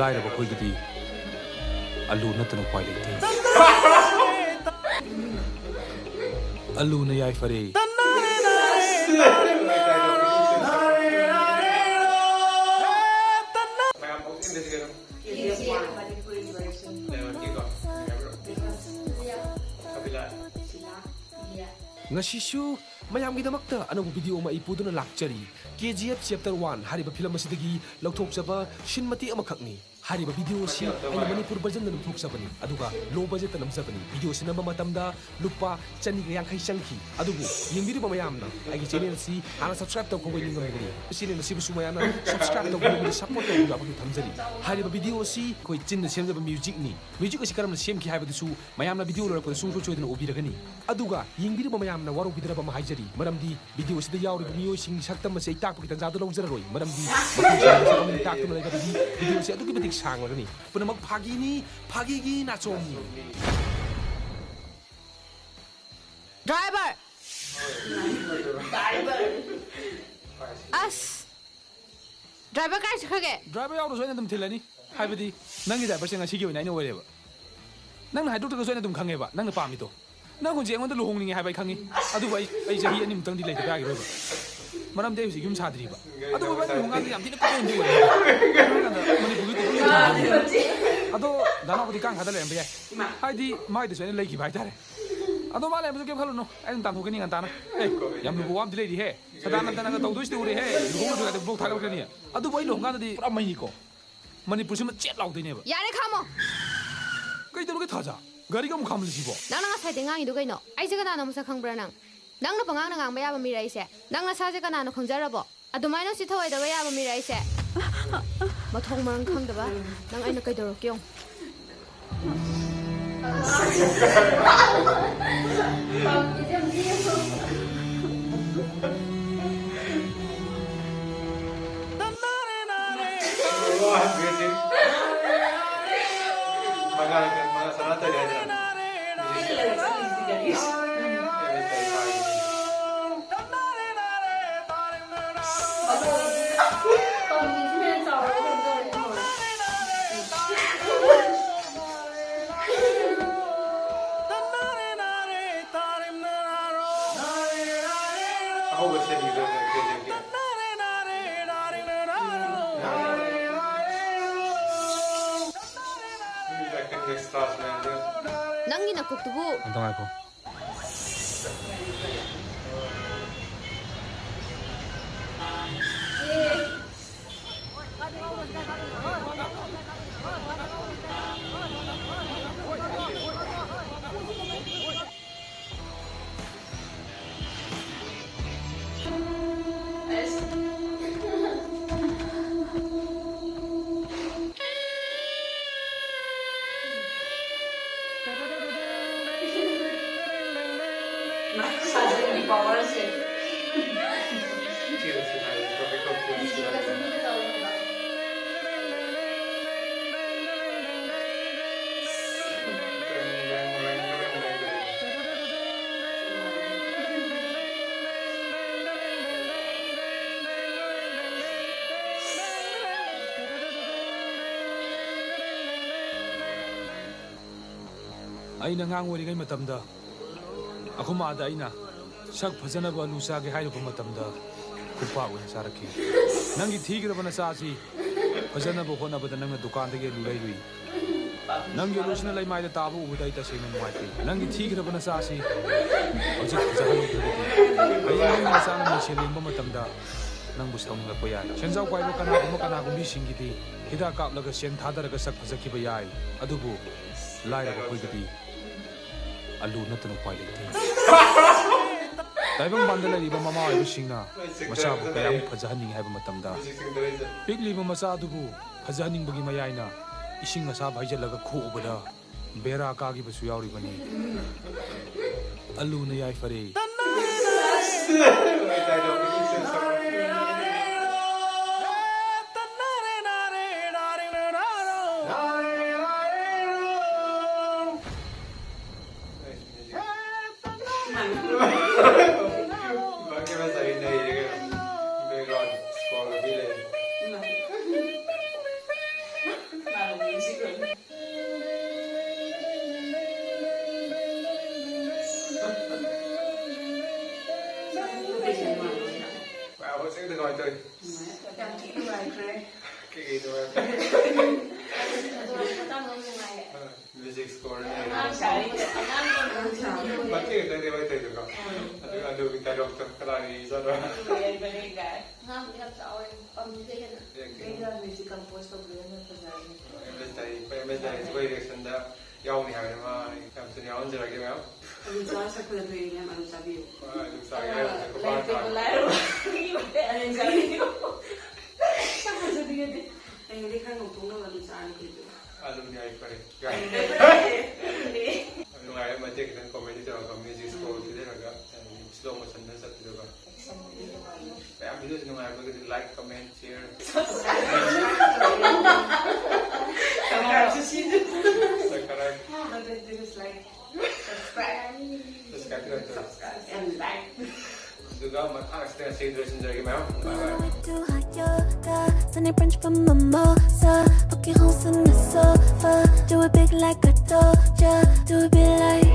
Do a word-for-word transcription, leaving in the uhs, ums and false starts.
ꯂꯥꯏꯔꯕ ꯑꯩꯈꯣꯏꯒꯤꯗꯤ ꯑꯂꯨ ꯅꯠꯇꯅ ꯎꯄꯥꯏ ꯂꯩꯇꯦ꯫ ꯑꯂꯨꯅ ꯌꯥꯏꯐꯔꯦ꯫ ꯉꯁꯤꯁꯨ ꯃꯌꯥꯝꯒꯤꯗꯃꯛꯇ ꯑꯅꯧꯕ video ꯑꯃ ꯑꯩ ꯄꯨꯗꯨꯅ ꯂꯥꯛꯆꯔꯤ꯫ ꯀꯦ ꯖꯤ ꯑꯦꯐ Chapter One ꯍꯥꯏꯔꯤꯕ film ꯑꯁꯤꯗꯒꯤ ꯂꯧꯊꯣꯛꯆꯕ scene ꯃꯇꯦꯛ ꯑꯃꯈꯛꯅꯤ꯫ ꯍꯥꯏꯔꯤꯕ video ꯑꯁꯤ ꯑꯩꯅ ꯃꯅꯤꯄꯨꯔ versionꯗ ꯂꯧꯊꯣꯛꯆꯕꯅꯤ, ꯑꯗꯨꯒ low budgetꯇ ꯅꯝꯖꯕꯅꯤ꯫ Video ꯑꯁꯤ ꯅꯝꯕ ꯃꯇꯝꯗ ꯂꯨꯄꯥ ꯆꯅꯤꯒ ꯌꯥꯡꯈꯩ ꯆꯪꯈꯤ꯫ ꯑꯗꯨꯕꯨ ꯌꯦꯡꯕꯤꯔꯤꯕ ꯃꯌꯥꯝꯅ ꯑꯩꯒꯤ channel ꯑꯁꯤ ꯍꯥꯟꯅ subscribe ꯇꯧꯈꯣꯏ ꯅꯤꯡꯉꯝꯒꯅꯤ꯫ Channel ꯑꯁꯤꯕꯨꯁꯨ ꯃꯌꯥꯝꯅ subscribe ꯇꯧꯕꯤꯌꯨ ꯑꯃꯗꯤ support ꯇꯧꯕꯤꯌꯨ ꯍꯥꯏꯕꯗꯨ ꯊꯝꯖꯔꯤ꯫ ꯍꯥꯏꯔꯤꯕ video ꯑꯁꯤ ꯑꯩꯈꯣꯏ ꯆꯤꯟꯅ ꯁꯦꯝꯖꯕ musicꯅꯤ꯫ Music ꯑꯁꯤ ꯀꯔꯝꯅ ꯁꯦꯝꯈꯤ ꯍꯥꯏꯕꯗꯨꯁꯨ ꯃꯌꯥꯝꯅ video ꯂꯣꯏꯔꯛꯄꯗ ꯁꯨꯡꯁꯣꯏ ꯁꯣꯏꯗꯅ ꯎꯕꯤꯔꯒꯅꯤ꯫ ꯑꯗꯨꯒ ꯌꯦꯡꯕꯤꯔꯤꯕ ꯃꯌꯥꯝꯅ ꯋꯥꯔꯧꯕꯤꯗꯅꯕ ꯑꯃ ꯍꯥꯏꯖꯔꯤ, ꯃꯔꯝꯗꯤ video ꯑꯁꯤꯗ ꯌꯥꯎꯔꯤꯕ ꯃꯤꯑꯣꯏꯁꯤꯡꯒꯤ ꯁꯛꯇꯝ ꯑꯁꯤ ꯑꯩ ꯇꯥꯛꯄꯒꯤ ꯇꯥꯟꯖꯥꯗꯨ ꯂꯧꯖꯔꯔꯣꯏ, ꯃꯔꯝꯗꯤ ꯃꯈꯣꯏꯁꯤꯡꯅ ꯁꯛ ꯑꯃꯅꯤ ꯇꯥꯛꯇꯨꯅ ꯂꯩꯔꯕꯗꯤ video ꯑꯁꯤ ꯑꯗꯨꯛꯀꯤ ꯃꯇꯤꯛ ꯁꯥꯡꯂꯒꯅꯤ꯫ ꯄꯨꯝꯅꯃꯛ ꯐꯥꯒꯤꯅꯤ, ꯐꯥꯒꯤꯒꯤ ꯅꯥꯆꯣꯝꯅꯤ꯫ Driver! ꯑꯁ! Driver ꯀꯥꯏ ꯆꯠꯈ꯭ꯔꯒꯦ? Driver ꯌꯥꯎꯗ꯭ꯔꯁꯨ ꯑꯩꯅ ꯑꯗꯨꯝ ꯊꯤꯜꯂꯅꯤ꯫ ꯍꯥꯏꯕꯗꯤ, ꯅꯪꯒꯤ driverꯁꯦ ꯉꯁꯤꯒꯤ ꯑꯣꯏꯅ ꯑꯩꯅ ꯑꯣꯏꯔꯦꯕ꯫ ꯅꯪꯅ ꯍꯥꯏꯗꯣꯛꯇ꯭ꯔꯒꯁꯨ ꯑꯩꯅ ꯑꯗꯨꯝ ꯈꯪꯉꯦꯕ ꯅꯪꯅ ꯄꯥꯝꯃꯤꯗꯣ꯫ ꯅꯪ ꯍꯧꯖꯤꯛ ꯑꯩꯉꯣꯟꯗ ꯂꯨꯍꯣꯡꯅꯤꯡꯉꯦ ꯍꯥꯏꯕ ꯑꯩ ꯈꯪꯉꯤ꯫ ꯑꯗꯨꯕꯨ ꯑꯩ, ꯑꯩ ꯆꯍꯤ ꯑꯅꯤꯃꯨꯛꯇꯪꯗꯤ ꯂꯩꯇꯕ ꯌꯥꯈꯤꯔꯣꯏꯕ꯫ ꯃꯔꯝꯗꯤ ꯑꯩ ꯍꯧꯖꯤꯛ ꯌꯨꯝ ꯁꯥꯗ꯭ꯔꯤꯕ꯫ ꯑꯗꯨꯕꯨ ꯏꯕꯥꯅꯤ ꯂꯨꯍꯣꯡꯀꯥꯟꯗ ꯌꯥꯝ ꯊꯤꯅ ꯀꯨꯞꯄ ꯑꯃꯗꯤ ꯑꯣꯏꯔꯦ꯫ ꯍꯥꯏꯔꯀꯥꯟꯗ ꯃꯅꯤꯄꯨꯔꯒꯤ ꯇꯨꯔꯤꯁ ꯑꯗꯣ ꯗꯥ ꯅꯥꯎꯕꯗꯤ ꯀꯥꯡ ꯈꯥꯗ ꯂꯩꯔꯝꯕ ꯌꯥꯏ꯫ ꯍꯥꯏꯗꯤ ꯃꯥꯏꯗꯁꯨ ꯑꯩꯅ ꯂꯩꯈꯤꯕ ꯍꯥꯏꯇꯥꯔꯦ꯫ ꯑꯗꯣ ꯃꯥ ꯂꯩꯔꯝꯕꯁꯨ ꯀꯩꯝ ꯈꯜꯂꯨꯅꯨ꯫ ꯑꯩ ꯑꯗꯨꯝ ꯇꯥꯟꯊꯣꯛꯀꯅꯤ ꯉꯟꯇꯥꯅ꯫ ꯑꯦ, ꯌꯥꯝ ꯂꯨꯕ ꯋꯥ ꯑꯃꯗꯤ ꯂꯩꯔꯤꯍꯦ꯫ ꯁꯗꯥꯅꯟꯗꯅꯒ ꯇꯧꯗꯣꯏꯁꯤꯗꯤ ꯎꯔꯦꯍꯦ꯫ ꯂꯨꯍꯣꯡꯕ ꯂꯣꯏꯔꯒ vlog ꯊꯥꯒꯠꯂꯛꯀꯅꯤ꯫ ꯑꯗꯨꯕꯨ ꯑꯩ ꯂꯨꯍꯣꯡꯀꯥꯟꯗꯗꯤ ꯄꯨꯔꯥ ꯃꯩꯅꯤꯀꯣ꯫ ꯃꯅꯤꯄꯨꯔꯁꯤꯃ ꯆꯦꯠ ꯂꯥꯎꯗꯣꯏꯅꯦꯕ꯫ ꯌꯥꯔꯦ, ꯈꯥꯝꯃꯣ꯫ ꯀꯩ ꯇꯧꯔꯒꯦ ꯊꯥꯖ? ꯒꯥꯔꯤꯒ ꯑꯃꯨꯛ ꯈꯥꯝꯂꯤꯁꯤꯕꯣ? ꯅꯪꯅ ꯉꯁꯥꯏꯗꯩ ꯉꯥꯡꯉꯤꯗꯣ ꯀꯩꯅꯣ? ꯑꯩꯁꯦ ꯀꯅꯥꯅꯣ ꯃꯁꯛ ꯈꯪꯕ꯭ꯔꯥ ꯅꯪ? ꯅꯪꯅ ꯄꯉꯥꯡꯗ ꯉꯥꯡꯕ ꯌꯥꯕ ꯃꯤꯔ ꯑꯩꯁꯦ? ꯅꯪ ꯅꯁꯥꯁꯦ ꯀꯅꯥꯅꯣ ꯈꯪꯖꯔꯕꯣ? ꯑꯗꯨꯃꯥꯏꯅ ꯎꯁꯤꯠ ꯊꯑꯣꯏꯗꯕ ꯌꯥꯕ ꯃꯤꯔ ꯑꯩꯁꯦ? ꯃꯊꯣꯡ ꯃꯔꯝ ꯈꯪꯗꯕ ꯅꯪ ꯑꯩꯅ ꯀꯩꯗꯧꯔꯛꯀꯦ ꯌꯦꯡꯉꯨ꯫ ꯅꯪꯒꯤ ꯅꯀꯣꯛꯇꯨꯕꯨ ꯑꯝꯇ ꯉꯥꯏꯈꯣ꯫ ꯑꯩꯅ ꯑꯉꯥꯡ ꯑꯣꯏꯔꯤꯉꯩ ꯃꯇꯝꯗ ꯑꯩꯈꯣꯏ ꯃꯥꯗ ꯑꯩꯅ ꯁꯛ ꯐꯖꯅꯕ ꯑꯂꯨ ꯆꯥꯒꯦ ꯍꯥꯏꯔꯨꯕ ꯃꯇꯝꯗ ꯈꯨꯄꯥꯛ ꯑꯣꯏꯅ ꯆꯥꯔꯛꯈꯤ꯫ ꯅꯪꯒꯤ ꯊꯤꯈ꯭ꯔꯕ ꯅꯆꯥ ꯑꯁꯤ ꯐꯖꯅꯕ ꯍꯣꯠꯅꯕꯗ ꯅꯪꯅ ꯗꯨꯀꯥꯟꯗꯒꯤ ꯑꯂꯨ ꯂꯩꯔꯨꯏ꯫ ꯅꯪꯒꯤ ꯑꯂꯨꯁꯤꯅ ꯂꯩꯃꯥꯏꯗ ꯇꯥꯕ ꯎꯕꯗ ꯑꯩ ꯇꯁꯦꯡꯅ ꯅꯨꯡꯉꯥꯏꯇꯦ꯫ ꯅꯪꯒꯤ ꯊꯤꯈ꯭ꯔꯕ ꯅꯆꯥ ꯑꯁꯤ ꯍꯧꯖꯤꯛ ꯐꯖꯍꯜꯍꯧꯗ꯭ꯔꯒꯗꯤ ꯍꯌꯦꯡ ꯅꯪꯒꯤ ꯅꯆꯥꯅ ꯃꯤꯡꯁꯦꯜ ꯌꯦꯡꯕ ꯃꯇꯝꯗ ꯅꯪꯕꯨ ꯁꯥꯎꯅꯤꯡꯂꯛꯄ ꯌꯥꯏ꯫ ꯁꯦꯟꯖꯥꯎ ꯄꯥꯏꯕ ꯀꯅꯥꯒꯨꯝꯕ ꯀꯅꯥꯒꯨꯝꯕꯤꯁꯤꯡꯒꯤꯗꯤ ꯍꯤꯗꯥꯛ ꯀꯥꯞꯂꯒ ꯁꯦꯟ ꯊꯥꯗꯔꯒ ꯁꯛ ꯐꯖꯈꯤꯕ ꯌꯥꯏ꯫ ꯑꯗꯨꯕꯨ ꯂꯥꯏꯔꯕ ꯑꯩꯈꯣꯏꯒꯤꯗꯤ ꯑꯂꯨ ꯅꯠꯇꯅ ꯎꯄꯥꯏ ꯂꯩꯇꯦ꯫ ꯇꯥꯏꯕꯪꯄꯥꯟꯗ ꯂꯩꯔꯤꯕ ꯃꯃꯥ ꯑꯣꯏꯕꯁꯤꯡꯅ ꯃꯆꯥꯕꯨ ꯀꯌꯥꯃꯨꯛ ꯐꯖꯍꯟꯅꯤꯡꯏ ꯍꯥꯏꯕ ꯃꯇꯝꯗ, ꯄꯤꯛꯂꯤꯕ ꯃꯆꯥ ꯑꯗꯨꯕꯨ ꯐꯖꯍꯟꯅꯤꯡꯕꯒꯤ ꯃꯌꯥꯏꯅ ꯏꯁꯤꯡ ꯑꯁꯥꯕ ꯍꯩꯖꯤꯜꯂꯒ ꯈꯣꯛꯎꯕꯗ ꯕꯦꯔꯥ ꯀꯥꯈꯤꯕꯁꯨ ꯌꯥꯎꯔꯤꯕꯅꯤ꯫ ꯑꯂꯨꯅ ꯌꯥꯏꯐꯔꯦ꯫ ꯌꯥꯝ ꯊꯤ ꯅꯨꯡꯉꯥꯏꯈ꯭ꯔꯦ꯫ ꯀꯩꯀꯩ ꯅꯨꯡꯉꯥꯏꯕ? ꯑꯗꯣ ꯃꯇꯥꯡ ꯑꯃ ꯅꯨꯡꯉꯥꯏꯌꯦ꯫ ꯑꯥ꯫ Music score ꯑꯉꯥꯡ ꯁꯥꯔꯤꯗꯣ ꯑꯉꯥꯡ ꯃꯇꯦꯛ ꯈꯛꯇꯅꯦ ꯃꯣꯏ ꯇꯧꯔꯤꯗꯣꯀꯣ꯫ ꯑꯗꯨꯒ ꯑꯗꯨꯒꯤ dialogue ꯇꯣ ꯀꯅꯥꯒꯤ ꯆꯠꯄ꯭ꯔꯥ? ꯂꯩꯕꯅꯤ ꯀꯥꯏ꯫ ꯑꯉꯥꯡꯗꯤ ꯌꯥꯝ ꯆꯥꯎꯔꯦ ꯄꯥꯝꯕꯤꯗꯩ ꯍꯦꯟꯅ꯫ ꯕꯦꯛꯒ꯭ꯔꯥꯎꯟ ꯃ꯭ꯌꯨꯖꯤꯛ ꯀꯝꯄꯣꯖ ꯇꯧꯕꯤꯔꯒ ꯐꯖꯔꯅꯤ꯫ ꯑꯦꯝ ꯑꯦꯁ ꯗꯥꯏꯔꯦꯛ ꯑꯩꯈꯣꯏ ꯑꯦꯝ ꯑꯦꯁ ꯗꯥꯏꯔꯦꯛ ꯑꯩꯈꯣꯏ reaction ꯗ ꯌꯥꯎꯅꯤ ꯍꯥꯏꯕꯅꯤ ꯃꯥ ꯌꯥꯝ ꯊꯨꯅ ꯌꯥꯎꯍꯟꯖꯔꯒꯦ ꯃꯌꯥꯝ꯫ ꯑꯗꯨ ꯆꯥ ꯁꯛꯄꯗ ꯊꯣꯛꯑꯦ ꯃꯌꯥꯝ ꯑꯗꯨ ꯆꯥꯕꯤꯌꯨ꯫ ꯍꯣꯏ ꯑꯗꯨꯝ ꯆꯥꯒꯦ ꯍꯥꯏꯔꯒꯁꯨ ꯈꯨꯄꯥꯛ ꯂꯩꯇꯦꯕꯨ ꯊꯥꯔꯒ꯫ ꯂꯥꯏꯔꯕ ꯃꯤ ꯑꯣꯏꯔꯦ꯫ ꯁꯛ ꯐꯖꯕꯤꯒꯗꯤ꯫ ꯑꯩꯅꯗꯤ ꯈꯔ ꯉꯧꯊꯣꯛꯅꯕ ꯑꯗꯨ ꯆꯥꯔꯅꯤ ꯀꯩꯗꯧ꯫ ꯑꯗꯨꯝ ꯌꯥꯏ ꯐꯔꯦ꯫ ꯂꯩꯇꯦ꯫ ꯅꯨꯡꯉꯥꯏꯕ ꯃꯇꯦꯛ ꯈꯤꯇꯪ comedy ꯇꯧꯔꯒ music score ꯄꯤꯖꯔꯒ slow motion ꯗ ꯆꯠꯄꯤꯗꯣꯀꯣ꯫ ꯃꯌꯥꯝ video ꯁꯤ ꯅꯨꯡꯉꯥꯏꯔꯒꯗꯤ like, comment, share, Subscribe ꯁꯨ ꯁꯤꯗ꯫ Subscribe, ꯑꯗꯨꯗꯤ dislike, subscribe, subscribe ꯇꯧꯔꯒ and like. ꯑꯗꯨꯒ ꯃꯊꯪ ꯑꯁꯤꯗ ꯉꯁꯤ ꯂꯣꯏꯁꯤꯟꯖꯔꯒꯦ ꯃꯌꯥꯝ꯫ Bye bye. We do hot yoga, Sunday brunch for mimosa. Poke holes in the sofa, do it big like a doja, do it big like